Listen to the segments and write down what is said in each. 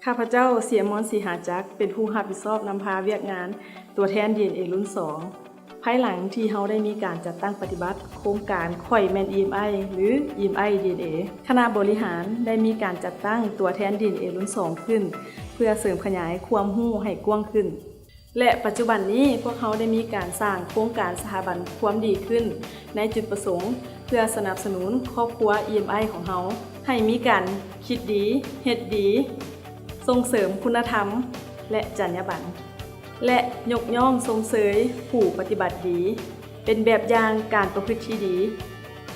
ຂ້າພະເຈົ້າ ເຊຍມອນ ສີຫາຈັກ ເປັນຜູ້ຮັບຜິດຊອບນຳພາວຽກງານຕົວແທນ ດີເອັນເອ ລຸ້ນສອງ ພາຍຫຼັງທີ່ເຮົາໄດ້ມີການຈັດຕັ້ງປະຕິບັດໂຄງການ ຂ້ອຍແມ່ນ ອີເອັມໄອ ຫຼື ອີເອັມໄອ ດີເອັນເອ. ຄະນະບໍລິຫານໄດ້ມີການຈັດຕັ້ງຕົວແທນ ດີເອັນເອ ລຸ້ນສອງ ຂຶ້ນ ເພື່ອເສີມຂະຫຍາຍຄວາມຮູ້ໃຫ້ກວ້າງຂຶ້ນ. ແລະ ປັດຈຸບັນນີ້ ພວກເຮົາໄດ້ມີການສ້າງໂຄງການສະຖາບັນຄວາມດີຂຶ້ນ ໃນຈຸດປະສົງເພື່ອສະໜັບສະໜູນຄອບຄົວ ອີເອັມໄອ ຂອງເຮົາ ໃຫ້ມີການຄິດດີ, ເຮັດດີ, ສົ່ງເສີມຄຸນນະທຳ ແລະ ຈັນຍາບັນ ແລະ ຍົກຍ້ອງຊົມເຊີຍຜູ້ປະຕິບັດດີ ເປັນແບບຢ່າງການປະພຶດທີ່ດີ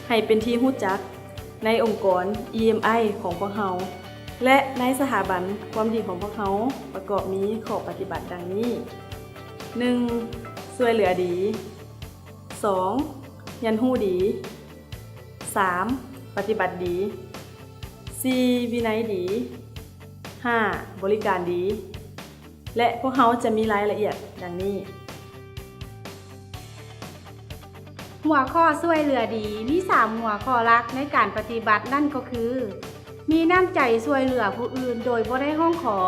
ໃຫ້ເປັນທີ່ຮູ້ຈັກໃນອົງກອນ ອີເອັມໄອ ຂອງພວກເຮົາ ແລະ ໃນສະຖາບັນຄວາມດີຂອງພວກເຮົາ ປະກອບມີຂໍ້ປະຕິບັດດັ່ງນີ້: ໜຶ່ງ ຊ່ວຍເຫຼືອດີ, ສອງ ຮຽນຮູ້ດີ, ສາມ ປະຕິບັດດີ, ສີ່ ວິໄນດີ, ຫ້າ ບໍລິການດີ. ແລະ ພວກເຮົາຈະມີລາຍລະອຽດດັ່ງນີ້. ຫົວຂໍ້ຊ່ວຍເຫຼືອດີມີສາມຫົວຂໍ້ຫຼັກໃນການປະຕິບັດ ນັ້ນກໍຄື ມີນ້ຳໃຈຊ່ວຍເຫຼືອຜູ້ອື່ນໂດຍບໍ່ໄດ້ຮ້ອງຂໍ,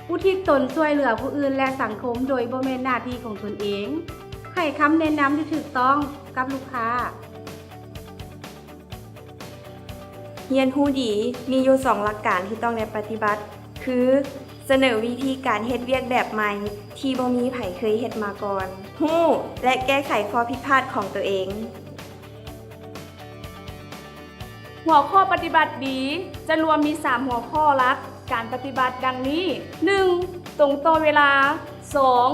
ອຸທິດຕົນຊ່ວຍເຫຼືອຜູ້ອື່ນ ແລະ ສັງຄົມໂດຍບໍ່ແມ່ນໜ້າທີ່ຂອງຕົນເອງ, ໃຫ້ຄຳແນະນຳທີ່ຖືກຕ້ອງກັບລູກຄ້າ. ຮຽນຮູ້ດີ ມີຢູ່ສອງຫຼັກການທີ່ຕ້ອງໄດ້ປະຕິບັດ ຄື ສະເໜີວິທີການເຮັດວຽກແບບໃໝ່ທີ່ບໍ່ມີໃຜເຄີຍເຮັດມາກ່ອນ, ຮູ້ ແລະ ແກ້ໄຂຂໍ້ຜິດພາດຂອງຕົວເອງ. ຫົວຂໍ້ປະຕິບັດດີ ຈະລວມມີສາມຫົວຂໍ້ຫຼັກການປະຕິບັດດັ່ງນີ້: ໜຶ່ງ ຕົງຕໍ່ເວລາ, ສອງ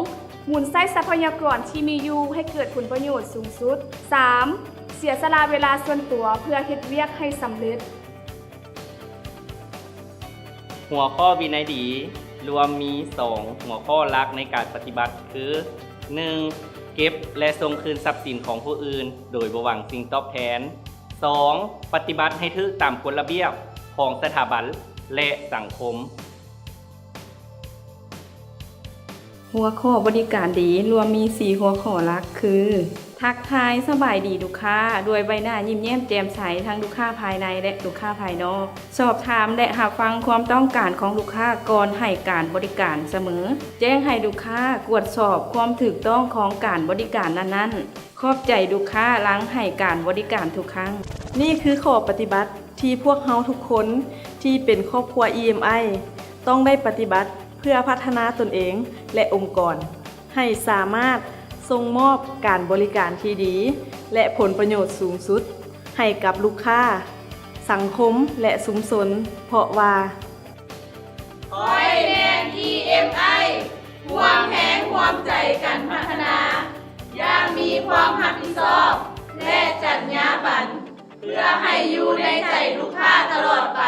ໝູນໃຊ້ຊັບພະຍາກອນທີ່ມີຢູ່ໃຫ້ເກີດຜົນປະໂຫຍດສູງສຸດ, ສາມ ເສຍສະຫຼະເວລາສ່ວນຕົວເພື່ອເຮັດວຽກໃຫ້ສຳເລັດ. ຫົວຂໍ້ວິໄນດີ ລວມມີສອງຫົວຂໍ້ຫຼັກໃນການປະຕິບັດ ຄື ໜຶ່ງ ເກັບ ແລະ ສົ່ງຄືນຊັບສິນຂອງຜູ້ອື່ນໂດຍບໍ່ຫວັງສິ່ງຕອບແທນ, ສອງ ປະຕິບັດໃຫ້ຖືກຕາມກົດລະບຽບຂອງສະຖາບັນ ແລະ ສັງຄົມ. ຫົວຂໍ້ບໍລິການດີ ລວມມີສີ່ຫົວຂໍ້ຫຼັກ ຄື ທັກທາຍສະບາຍດີລູກຄ້າດ້ວຍໃບໜ້າຍິ້ມແຍ້ມແຈ່ມໃສ ທັງລູກຄ້າພາຍໃນ ແລະ ລູກຄ້າພາຍນອກ, ສອບຖາມ ແລະ ຮັບຟັງຄວາມຕ້ອງການຂອງລູກຄ້າກ່ອນໃຫ້ການບໍລິການສະເໝີ, ແຈ້ງໃຫ້ລູກຄ້າກວດສອບຄວາມຖືກຕ້ອງຂອງການບໍລິການນັ້ນໆ, ຂອບໃຈລູກຄ້າຫຼັງໃຫ້ການບໍລິການທຸກຄັ້ງ. ນີ້ຄືຂໍ້ປະຕິບັດ ທີ່ພວກເຮົາທຸກຄົນທີ່ເປັນຄອບຄົວ ອີເອັມໄອ ຕ້ອງໄດ້ປະຕິບັດເພື່ອພັດທະນາຕົນເອງ ແລະ ອົງກອນ ໃຫ້ສາມາດສົ່ງມອບການບໍລິການທີ່ດີ ແລະ ຜົນປະໂຫຍດສູງສຸດໃຫ້ກັບລູກຄ້າ, ສັງຄົມ ແລະ ຊຸມຊົນ, ເພາະວ່າ ຂ້ອຍແມ່ນ ອີເອັມໄອ ຮ່ວມແຮງຮ່ວມໃຈກັນພັດທະນາ ຢ່າງມີຄວາມຮັບຜິດຊອບ ແລະ ຈັນຍາບັນ ເພື່ອໃຫ້ຢູ່ໃນໃຈລູກຄ້າຕະຫຼອດໄປ.